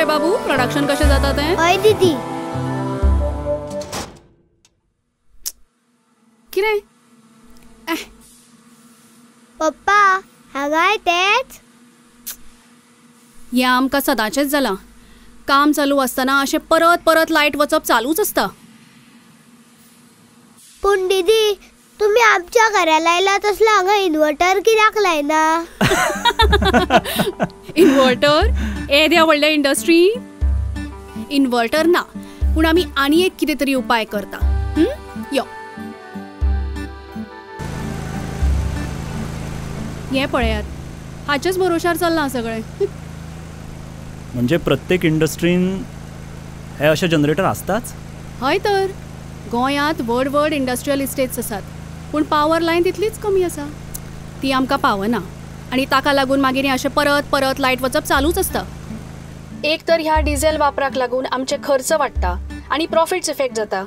बाबू प्रोडक्शन कशें जाता तें? हय दीदी. कितें? पप्पा हांगाय तेच. हें आमकां सदांचेंच जालां. काम चालू आसतना अशें परत परत लायट वचप चालूच आसता. पूण दीदी तुमी आमच्या घरा लायला तसलो हांगा इन्वर्टर कित्याक लायना? इन्वर्टर येद्या व्हडल्या इंडस्ट्री इन्वर्टर ना, पूण आमी आनी एक कितें तरी उपाय करता. यो हें पळयात, हाचेच भरोशार चल्लां सगळें. म्हणजे प्रत्येक इंडस्ट्रीन हे अशे जनरेटर आसताच? हय तर, गोंयांत व्हड व्हड इंडस्ट्रियल इस्टेट्स आसात, पूण पावर लायन तितलीच कमी आसा, ती आमकां पावना आनी ताका लागून मागीर हें अशें परत परत लायट वचप चालूच आसता. एक तर ह्या डिझेल वापराक लागून आमचे खर्च वाडटा आनी प्रॉफिट्स इफेक्ट जाता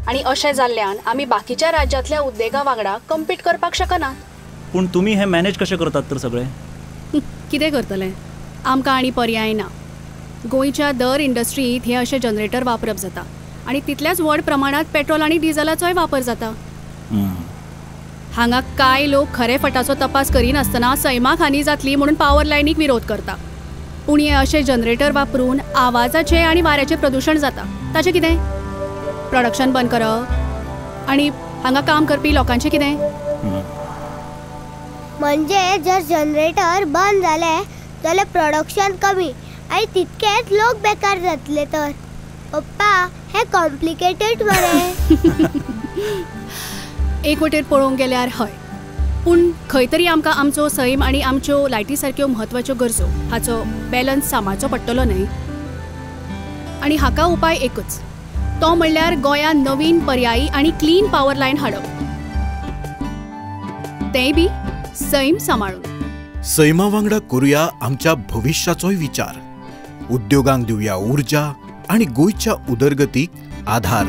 आनी अशें जाल्ल्यान आमी बाकीच्या राज्यांतल्या उद्देगा वांगडा कम्पीट करपाक शकनात. पूण तुमी हें मॅनेज कशें करतात तर सगळें? कितें करतलें, आमकां आनी पर्याय ना. गोंयच्या दर इंडस्ट्रींत हे अशे जनरेटर वापरप जाता आनी तितल्याच व्हड प्रमाणांत पेट्रोल आनी डिझलाचोय वापर जाता. हांगा कांय लोक खरे फटाचो तपास करिनासतना सैमाक हानी जातली म्हणून पावर लायनीक विरोध करता, पूण हे अशे जनरेटर वापरून आवाजाचें आनी वाऱ्याचें प्रदुशण जाता. ताचें कितें? प्रोडक्शन बंद करप आनी हांगा काम करपी लोकांचें कितें? म्हणजे जर जनरेटर बंद जाले जाल्यार प्रोडक्शन कमी आनी तितकेच लोक बेकार जातले तर. पप्पा हे कॉम्प्लिकेटेड मरे. एक वटेर पळोवंक गेल्यार हय, पूण खंय तरी आमकां आमचो सैम आनी आमच्यो लायटी सारक्यो म्हत्वाच्यो गरजो हाचो बॅलन्स सांबाळचो पडटलो न्हय. आनी हाका उपाय एकच, तो म्हणल्यार गोंयांत नवीन पर्यायी आनी क्लीन पावर लायन हाडप, तेंय बी सैम सांबाळून. सैमा वांगडा करुया आमच्या भविश्याचोय विचार. उद्योगांक दिवया ऊर्जा आनी गोंयच्या उदरगतीक आधार.